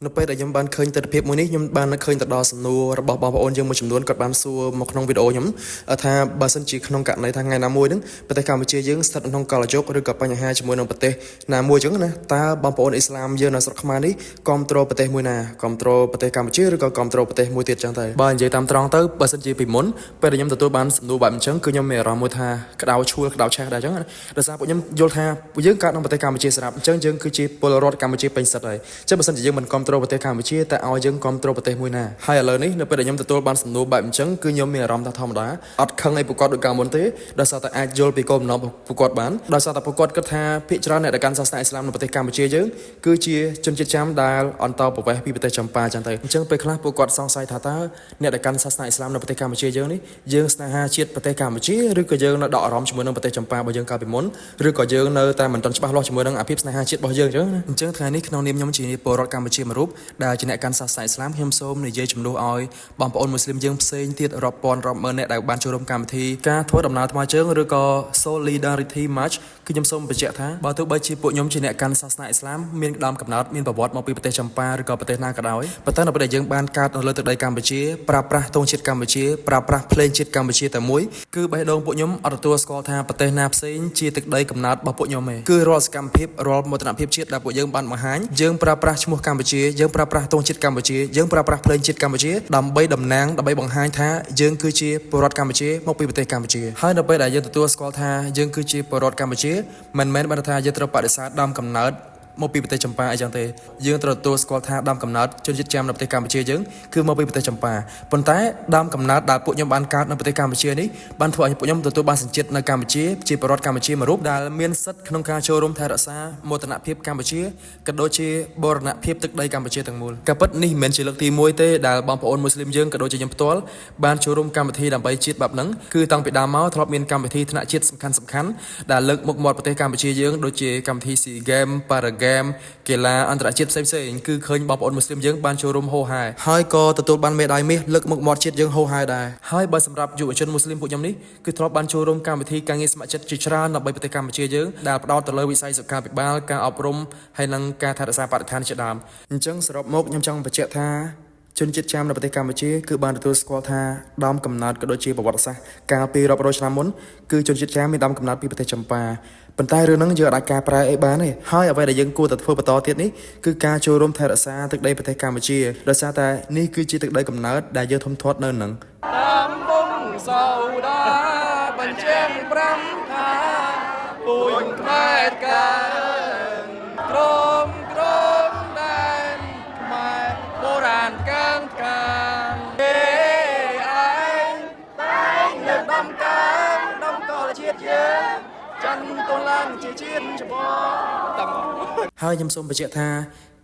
នៅពេលដែលខ្ញុំបានឃើញទស្សនវិជ្ជាមួយនេះខ្ញុំបាននឹកឃើញទៅដល់សំណួររបស់បងប្អូនយើងមួយចំនួនគាត់បានសួរមកក្នុងវីដេអូខ្ញុំថាបើសិនជាក្នុងករណីថាថ្ងៃណាមួយហ្នឹងប្រទេសកម្ពុជាយើងស្ថិតក្នុងកលយុគឬក៏បញ្ហាជាមួយនឹងប្រទេសណាមួយអញ្ចឹងណាតើបងប្អូនអ៊ីស្លាមយើងនៅស្រុកខ្មែរនេះគ្រប់គ្រងប្រទេសមួយណាគ្រប់គ្រងប្រទេសកម្ពុជាឬក៏គ្រប់គ្រងប្រទេសមួយទៀតអញ្ចឹងទៅបើនិយាយតាមត្រង់ទៅបើសិនជាពីមុនពេលដែលខ្ញុំទទួលបានសំណួរបែបអញ្ចឹងគឺខ្ញុំមានអារម្មណ៍មួយថាក្តៅឈួលក្តៅឆេះដែរអញ្ចឹងណាដោយសារពួកខ្ញុំយល់ថាពួកយើងកើតក្នុងប្រទេសកម្ពុជាស្រាប់អញ្ចឹងយើងគឺជាពលរដ្ឋកម្ពុជាពេញសិទ្ធិហើយអញ្ចឹងបើសិនជាយើងមិនគ្រប់គ្រងប្រទេសកម្ពុជាតែឲ្យយើងគ្រប់គ្រងប្រទេសមួយណាហើយឥឡូវនេះនៅពេលដែលខ្ញុំទទួលបានសំណួរបែបអញ្ចឹងគឺខ្ញុំមានអារម្មណ៍ថាធម្មតាអត់ខឹងអីពួកគាត់ដូចកាលមុនទេដោយសារតែអាចយល់ពីគោលបំណងពួកគាត់បានដោយសារតែពួកគាត់គិតថាភាគច្រើនអ្នកដែលកាន់សាសនាអ៊ីស្លាមនៅប្រទេសកម្ពុជាយើងគឺជាជនជាតិចាមដែលអន្តោប្រវេសន៍ពីប្រទេសចម្ប៉ាចឹងទៅអញ្ចឹងពេលខ្លះពួកគាត់សង្ស័យថាតើអ្នកដែលកាន់សាសនាអ៊ីស្លាមនៅប្រទេសកម្ពុជាយើងនេះយើងស្នេហាជាតិប្រទេសកម្ពុជាឬក៏យើងនៅដកអារម្មណ៍ជាមួយនឹងប្រទេសចម្ប៉ារបស់យើងកាលពីមុនឬក៏យើងនៅតែមិនទាន់ច្បាស់លាស់ជាមួយនឹងអាភិបស្នេហាជាតិរបស់យើងអញ្ចឹងណាអញ្ចឹងថ្ងៃនេះក្នុងនាមខ្ញុំជាពលរដ្ឋកម្ពុជាមួយរូបដែលជាអ្នកកាន់សាសនាអ៊ីស្លាមខ្ញុំសូមនិយាយជំនួសឲ្យបងប្អូនមូស្លីមយើងផ្សេងទៀតរាប់ពាន់រាប់ម៉ឺនអ្នកដែលបានចូលរួមកម្មវិធីការធ្វើដំណើរថ្មើរជើងឬក៏ Solidarity March គឺខ្ញុំសូមបញ្ជាក់ថាបើទោះបីជាពួកខ្ញុំជាអ្នកកាន់សាសនាអ៊ីស្លាមមានដើមកំណើតមានប្រវត្តិមកពីប្រទេសចម្ប៉ាឬក៏ប្រទេសណាក៏ដោយប៉ុន្តែនៅពេលដែលយើងបានកើតនៅលើទឹកដីកម្ពុជាប្រើប្រាស់ទង់ជាតិកម្ពុជាប្រើប្រាស់ភ្លេងជាតិកម្ពុជាតែមួយគឺបេះដូងពួកខ្ញុំអត់ទទួលស្គាល់ថាប្រទេសណាផ្សេងជាទឹកដីកំណើតរបស់ពួកខ្ញុំទេគឺរាល់សកម្មភាពរាល់មោទនភាពជាតិដែលពួកយើងបានបង្ហាញយើងប្រើប្រាស់ឈ្មោះកម្ពុជាយើងប្រើប្រាស់ទង់ជាតិកម្ពុជាយើងប្រើប្រាស់ភ្លេងជាតិកម្ពុជាដើម្បីតំណាងដើម្បីបង្ហាញថាយើងគឺជាពលរដ្ឋកម្ពុជាមកពីប្រទេសកម្ពុជាហើយនៅពេលដែលយើងទទួលស្គាល់ថាយើងគឺជាពលរដ្ឋកម្ពុជាមិនមែនបានថាយើងត្រូវបដិសេធដើមកំណើតមកពីប្រទេសចម្ប៉ាអីចឹងទេយើងត្រូវទទួលស្គាល់ថាដើមកំណើតជនជាតិចាមនៅប្រទេសកម្ពុជាយើងគឺមកពីប្រទេសចម្ប៉ាប៉ុន្តែដើមកំណើតដែលពួកខ្ញុំបានកើតនៅប្រទេសកម្ពុជានេះបានធ្វើឲ្យពួកខ្ញុំទទួលបានសញ្ជាតិនៅកម្ពុជាជាពលរដ្ឋកម្ពុជាមួយរូបដែលមានសិទ្ធិក្នុងការចូលរួមថែរក្សាមោទនភាពកម្ពុជាក៏ដូចជាបូរណភាពទឹកដីកម្ពុជាទាំងមូលការពិតនេះមិនមែនជាលើកទី1ទេដែលបងប្អូនមូស្លីមយើងក៏ដូចជាខ្ញុំផ្ទាល់បានចូលរួមកម្មវិធីដើម្បីជាតិបែបហ្នឹងគឺតាំងពីដើមមកធ្លាប់មានកម្មវិធីថ្នាក់ជាតិសំខាន់សំខាន់ដែលលើកមុខមាត់ប្រទេសកម្ពុជាយើងដូចជាកម្មវិធី SEA Games Para Games កីឡាអន្តរជាតិផ្សេងៗគឺឃើញបងប្អូនមូស្លីមយើងបានចូលរួមហូរហែហើយក៏ទទួលបានមេដាយមាសលើកមុខមាត់ជាតិយើងហូរហែដែរហើយបើសម្រាប់យុវជនមូស្លីមពួកខ្ញុំនេះគឺធ្លាប់បានចូលរួមកម្មវិធីការងារស្ម័គ្រចិត្តជាច្រើនដើម្បីប្រទេសកម្ពុជាយើងដែលផ្ដោតទៅលើវិស័យសុខាភិបាលការអប់រំហើយនិងការថែរក្សាបរិស្ថានជាដើមអញ្ចឹងសរុបមកខ្ញុំចង់បញ្ជាក់ថាជនជាតិចាមនៅប្រទេសកម្ពុជាគឺបានទទួលស្គាល់ថាដើមកំណើតក៏ដូចជាប្រវត្តិសាស្ត្រកាលពីរាប់រយឆ្នាំមុនគឺជនជាតិចាមមានដើមកំណើតពីប្រទេសចម្ប៉ាប៉ុន្តែរឿងហ្នឹងយើងអាចកែប្រែអីបានទេហើយអ្វីដែលយើងគួរតែធ្វើបន្តទៀតនេះគឺការចូលរួមថែរក្សាទឹកដីប្រទេសកម្ពុជាដោយសារតែនេះគឺជាទឹកដីកំណើតដែលយើងធំធាត់នៅនឹង តាមវងសោដាបញ្ជាក់ប្រាំថាពូជខ្មែរកើងក្រមក្រមដែនខ្មែរបុរាណកាងកាងគេឯងតែងលើកដំកើងដំកលជាតិយើងចន្ទទឡើងជាជាតិច្បងតាម ហើយខ្ញុំសូមបញ្ជាក់ថា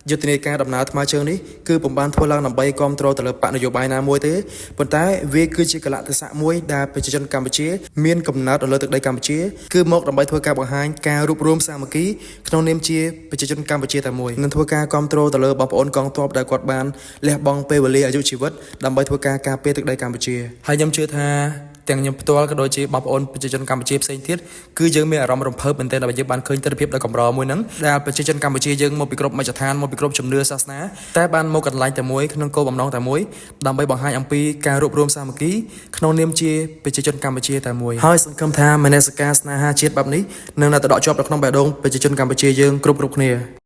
យុទ្ធនាការដំណើរថ្មើរជើងនេះគឺពុំបានធ្វើឡើងដើម្បីគ្រប់គ្រងទៅលើបកនយោបាយណាមួយទេប៉ុន្តែវាគឺជាកលៈទេសៈមួយដែលប្រជាជនកម្ពុជាមានកំណើតនៅលើទឹកដីកម្ពុជាគឺមកដើម្បីធ្វើការបង្ហាញការរួបរួមសាមគ្គីក្នុងនាមជាប្រជាជនកម្ពុជាតែមួយនិងធ្វើការគ្រប់គ្រងទៅលើបងប្អូនកងទ័ពដែលគាត់បានលះបង់ពេលវេលាអាយុជីវិតដើម្បីធ្វើការការពារទឹកដីកម្ពុជាហើយខ្ញុំជឿថាទាំងខ្ញុំផ្ទាល់ក៏ដូចជាបងប្អូនប្រជាជនកម្ពុជាផ្សេងទៀតគឺយើងមានអារម្មណ៍រំភើបមែនទែនដែលយើងបានឃើញទិដ្ឋភាពដ៏កម្រមួយហ្នឹងដែលប្រជាជនកម្ពុជាយើងមកពីគ្រប់មជ្ឈដ្ឋានមកពីគ្រប់ជំនឿសាសនាតែបានមកកន្លែងតែមួយក្នុងគោលបំណងតែមួយដើម្បីបង្ហាញអំពីការរួបរួមសាមគ្គីក្នុងនាមជាប្រជាជនកម្ពុជាតែមួយហើយសង្ឃឹមថាមនសិការស្នេហាជាតិបែបនេះនឹងនៅតែដក់ជាប់នៅក្នុងបេះដូងប្រជាជនកម្ពុជាយើងគ្រប់ៗគ្នា។